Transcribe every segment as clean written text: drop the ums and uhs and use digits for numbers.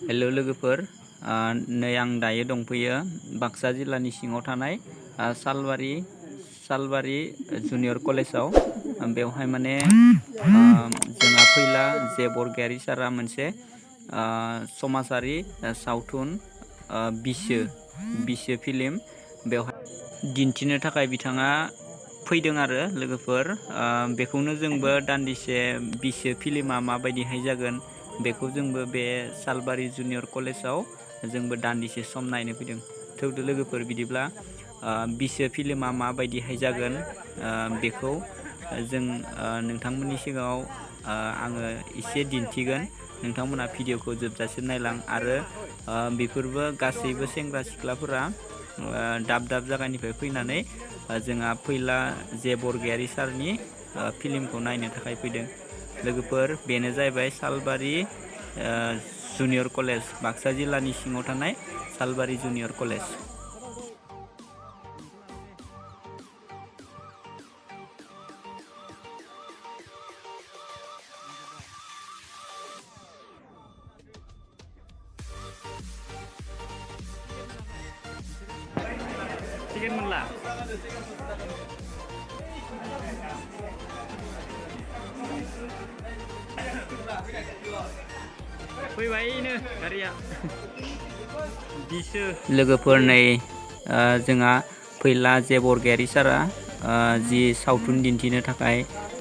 Hello लोगोफोर नै आं दायो दंफैयो बाक्सा जिल्लानि सिङाव थानाय सालबारि जुनियर कलेजाव बेवहाय माने जोंहा फैला जे बरगयारि सारा मोनसे समाजारि सावथुन बिसो फिल्म बेवहाय दिन्थिनो थाखाय बिथाङा फैदों आरो लोगोफोर बेखौनो जोंबो दान्दिसे बिसो फिल्मा माबायदिहाय जागोन बेखौ जोंबो बे सालबारि जुनियर कलेजाव जोंबो दान्दिसे सम नायनो फैदों। थौदो लोगोफोर बिदिब्ला बिसो फिल्मा माबायदिहाय जागोन बेखौ जों नोंथांमोननि सिगाङाव आङो एसे दिन्थिगोन। नोंथांमोना भिडिअखौ जोबजासिम नायलां आरो बेफोरबो गासैबो सेंग्रा सिख्लाफोरा दाब दाब जायगानिफ्राय फैनानै जोंहा फैला जे बरगयारि सारनि फिल्मखौ नायनो थाखाय फैदों। लोगोफोर बेनो जाहैबाय सालबारि जुनियर कलेज बाक्सा जिल्लानि सिङाव थानाय सालबारि जुनियर कलेज। टिकेट मोनला फैबायनो गारिया बिसो लोगोफोर नै जोंहा फैला जे बरगयारि सारा जि सावथुन दिन्थिनो थाखाय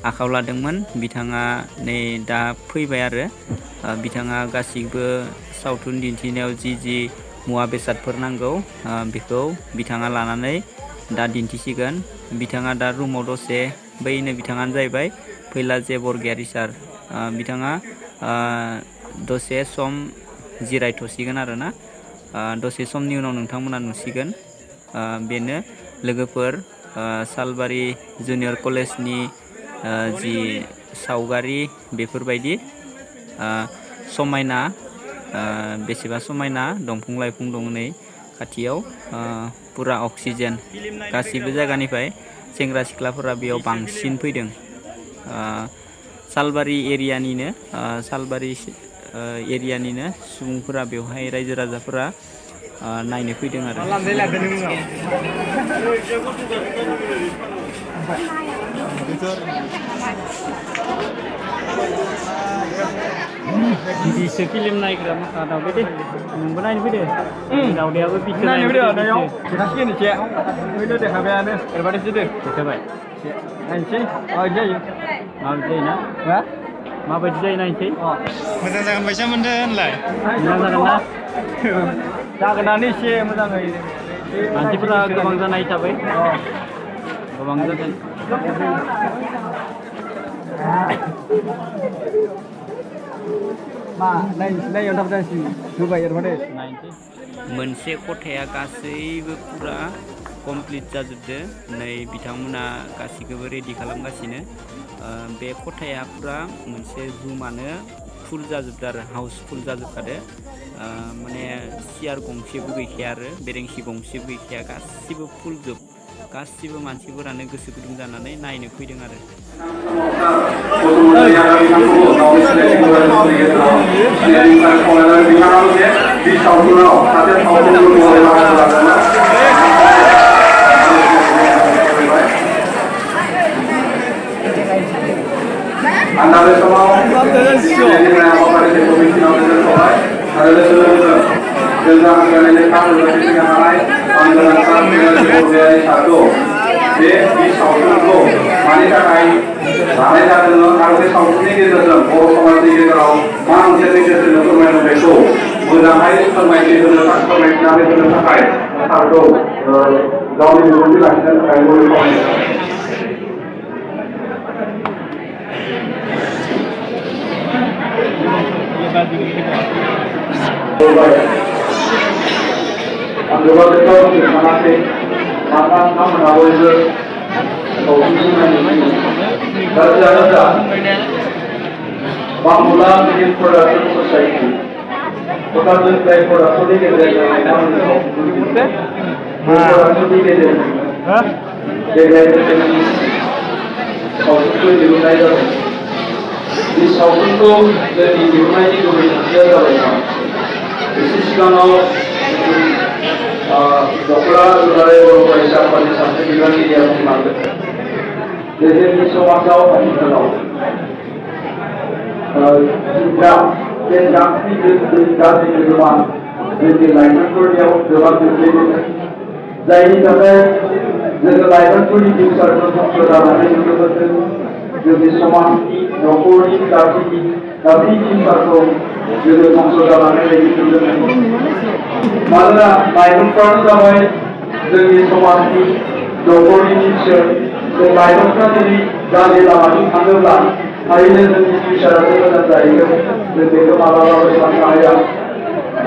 आखायाव लादोंमोन बिथाङा नै दा फैबाय आरो बिथाङा गासिबो सावथुन दिन्थिनायाव जि मुवा बेसादफोर नांगौ बेखौ बिथाङा लानानै दा दिन्थिसिगोन। बिथाङा दा रुमाव दसे बैनो बिथाङानो जाहैबाय फैला जे बरगयारि सार बिथाङा दसे सम जिरायथ'सिगोन आरोना दसे समनि उनाव नोंथांमोना नुसिगोन। बेनो लोगोफोर सालबारि जुनियर कलेजनि जि सावगारि बेफोरबायदि समायना बेसेबा समायना दंफां लाइफां दङ नै खाथियाव पुरा अक्सिजेन गासिबो जायगानिफ्राय सेंग्रा सिख्लाफोरा बेयाव बांसिन फैदों। सालबारि एरियानिनो सुबुंफोरा बेवहाय रायजो राजाफोरा नायनो फैदों आरो बिसो फिल्म नायग्रा माखा दावदै दे नोंबो नायनो फैदो दावदैयाबो बिसो नायनो फैदो देखासिगोन एसे फैदो देखाबायानो एरबादेसो दे देखाबाय नायनोसै माबायदि जायो ना माबायदि जायो नायनोसै मोजां जागोन बायसा मोनदों होनलाय मोजां जागोन ना जागोनानो एसे मोजाङै मानसिफोरा गोबां जानाय हिसाबै गोबां जागोन मोनसे खथाया गासैबो पुरा कमप्लिट जाजोबदो नै बिथांमोना गासैखौबो रेडि खालामगासिनो बे खथाया पुरा मोनसे रुमानो फुल जाजोबदो आरो हाउसफुल जाजोबखादो माने सियार गंसेबो गैखाया आरो बेरेंसि गंसेबो गैखाया गासिबो फुलजोब गासिबो मानसिफोरानो गोसो गुदुं जानानै नायनो फैदों आरो बे सावथुनखौ मानि थाखाय लानाय जादोंमोन आरो बे सावथुननि गेजेरजों बर' समाजनि गेजेराव मा ओनसोलनि गेजेरजों फोरमायनो बेखौ मोजाङै फोरमायथिनानै होनो थाखाय सारखौ गावनि बिबुंथि लाखिनो थाखाय खावलायनाय Mahmula Media Production Society. Production by production di kedai production di kedai. Kedai सावथुनखौ दिहुननाय जादों बे सावथुनखौ जोंनि दिहुननायनि गुबै थांखिया जाबाय सिगाङाव दख'रा दुलाराय बर' फरायसा आफादनि सासे बिबानगिरिया बुंलांदों जे जोंनि समाजाव आथिखालाव बे गाज्रि गोहोमा जोंनि लाइमोनफोरनियाव गोबां गोग्लैदों जायनि थाखाय जोङो लाइमोनफोरनि फिउचारखौ धंस जानानै नुनो मोनदों जोंनि समाजनि न'खरनि गासैनि फिउचारखौ जोङो धंस जानानै नुनो मोनदों मानोना लाइमोनफ्रानो जाबाय जोंनि समाजनि न'खरनि फिउचार जों लाइमोनफ्रा दिनै गाज्रि लामाजों थाङोब्ला थारैनो जोंनि फिउचाराबो मोजां जाहैगोन जों बेखौ मालाबाबो साननो हाया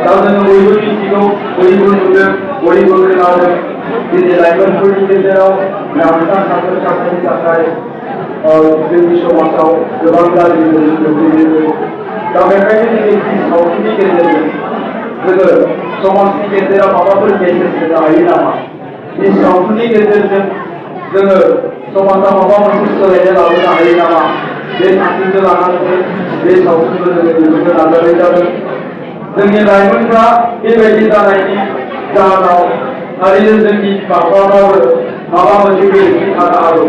दा जोङो बयबो मिथिगौ बयबो नुदों बयबो खोनादों दिनै लाइमोनफोरनि गेजेराव नांथा थाखोनि थाखाय जोंनि समाजाव गोबां गाज्रि गोहोम गोग्लैदों दा बेखायनो दिनै सावथुननि गेजेरजों जोङो समाजनि गेजेराव माबाफोर मेसेज होनो हायो नामा बे सावथुननि गेजेरजों जोङो समाजाव माबा मोनसे सोलायनाय लाबोनो हायो नामा बे थांखिखौ लानानै बे सावथुनखौ जोङो दिहुननो नाजानाय जादों जोंनि लाइमोनफ्रा बेबायदि जानायनि जाहोनाव थारैनो जोंनि बिमा-बिफाफ्राबो माबा मोनसे गोरोन्थि थानो हागौ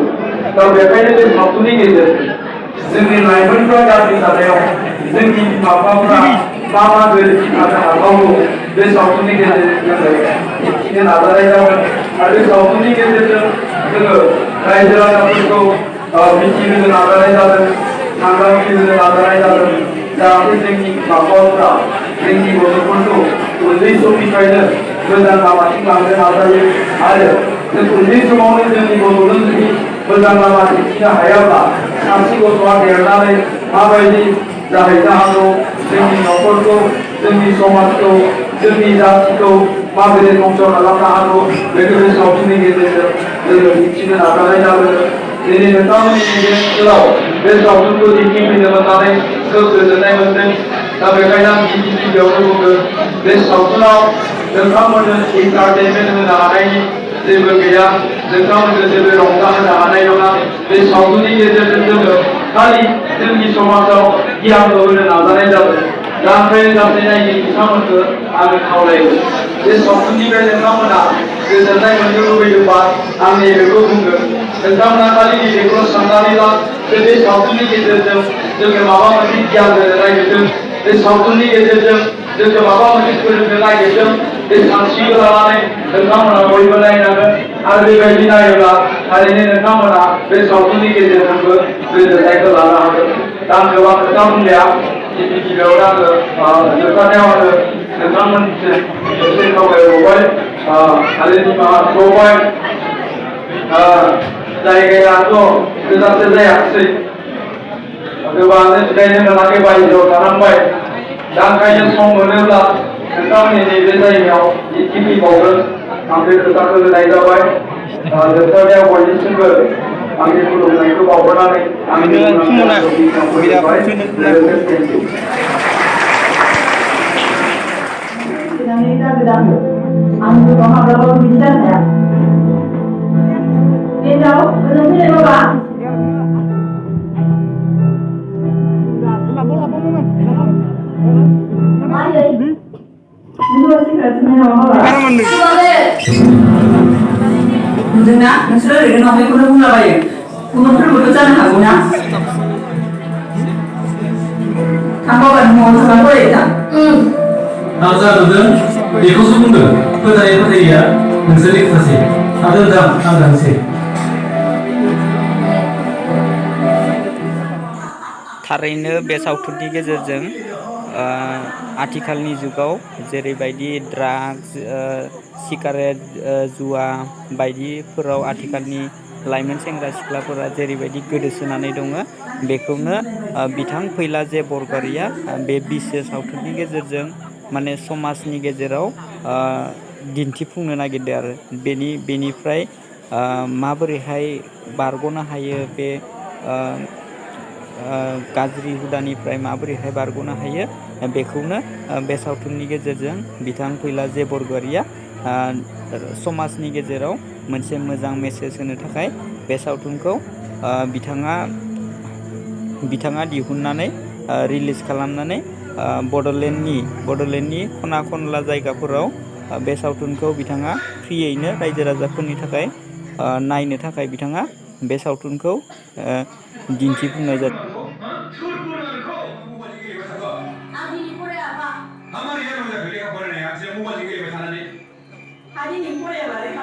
दा बेखायनो बे सावथुननि गेजेरजों जोंनि लाइमोनफ्रा गाज्रि जानायाव जोंनि बिमा-बिफाफ्रा मा गोरोन्थि थानो हागौ बे सावथुननि गेजेरजों जोङो दिन्थिनो नाजानाय जागोन आरो बे सावथुननि गेजेरजों जोङो रायजो राजाफोरखौ मिथिहोनो नाजानाय जादों सांग्रांथि होनो नाजानाय जादों जाहाथे जोंनि बिमा-बिफाफ्रा जोंनि गथ'फोरखौ उन्दै समनिफ्रायनो मोजां लामाथिं लांनो नाजायो आरो जों उन्दै समावनो जोंनि गथ'नो जुदि मोजां लामा दिन्थिनो हायाब्ला सासे गथ'आ देरनानै माबायदि जाहैनो हागौ जोंनि न'खरखौ जोंनि समाजखौ जोंनि जाथिखौ माबोरै धंस खालामनो हागौ बेखौ बे सावथुननि गेजेरजों जोङो दिन्थिनो नाजानाय जादों दिनै नोंथांमोननि बे ओनसोलाव बे सावथुनखौ दिन्थिफैनो मोननानै खोब गोजोननाय मोनदों दा बेखायनो आं गिबियावनो बुंदों बे सावथुनाव नोंथांमोननो एन्टारटेनमेन्ट होनो हानायनि जेबो गैया नोंथांमोननो जेबो रंजाहोनो हानाय नङा बे सावथुननि गेजेरजों जोङो खालि जोंनि समाजाव गियानखौ होनो नाजानाय जादों दा ओंखायनो गासै नायगिरि बिथांमोनखौ आङो खावलायगोन बे सावथुननिफ्राय नोंथांमोना गोजोननाय मोननो लुबैदोंबा आं नैबेखौ बुंगोन नोंथांमोना खालि नैबेखौ साननानै ला बे सावथुननि गेजेरजों जोङो माबा मोनसे गियान होनो नागिरदों बे सावथुननि गेजेरजों जोङो माबा मोनसे फोरोंनो नागिरदों बे सानस्रिखौ लानानै नोंथांमोना बयबो नायनांगोन आरो बेबायदि नायोब्ला थारैनो नोंथांमोना बे सावथुननि गेजेरजोंबो गोजोननायखौ लानो हागोन दा आं गोबां खोथा बुंलिया गिबियावनो आङो जोबथारनायाव आङो नोंथांमोननिसिम एसे खावलायबावबाय आरो निमाहा बिबावबाय जायगायाथ' थोजासे जायाखिसै गोबाङानो जिरायनो मोनाखै बायजोआव थानांबाय दा ओंखायनो सम मोनोब्ला नोंथांमोननि नैबे जायगायाव दिन्थिफैबावगोन आं बे खोथाखौ होनाय जाबाय जोबथारनायाव बयनिसिमबो आंनि खुलुमनायखौ बावहरनानै आंनि बुंनांगौखौ फोजोबबाय आंबो माब्लाबाबो बिदि जानो हाया हिन्जाव गोजोन फैनाय बाबा नुदोंना नोंसोर ओरैनो नंखायखौनो बुंलाबायो गुबुनफोरबोथ' जानो हागौ ना थांबावगोन न'आव थांना फरायहैथां आं जा नुदों बेखौसो बुंदों फोथायैया नोंसोरनि खोथासै आरो आं थांसै थारैनो बे सावथुननि गेजेरजों आथिखालनि जुगाव जेरैबायदि ड्राग्स सिगारेट जुवा बायदिफोराव आथिखालनि लाइमोन सेंग्रा सिख्लाफोरा जेरैबायदि गोदोसोनानै दङ बेखौनो बिथां फैला जे बरगयारिया बे बिसो सावथुननि गेजेरजों माने समाजनि गेजेराव दिन्थिफुंनो नागिरदों आरो बेनिफ्राय माबोरैहाय बारग'नो हायो बे गाज्रि हुदानिफ्राय माबोरैहाय बारग'नो हायो बेखौनो बे सावथुननि गेजेरजों बिथां फैला जे बरगयारिया समाजनि गेजेराव मोनसे मोजां मेसेज होनो थाखाय बे सावथुनखौ बिथाङा दिहुननानै रिलिज खालामनानै बड'लेण्डनि खना खनला जायगाफोराव बे सावथुनखौ बिथाङा फ्रियैनो रायजो राजाफोरनि थाखाय नायनो थाखाय बिथाङा बे सावथुनखौ दिन्थिफुंनाय जादों। हारिनि फरायाबा लेखा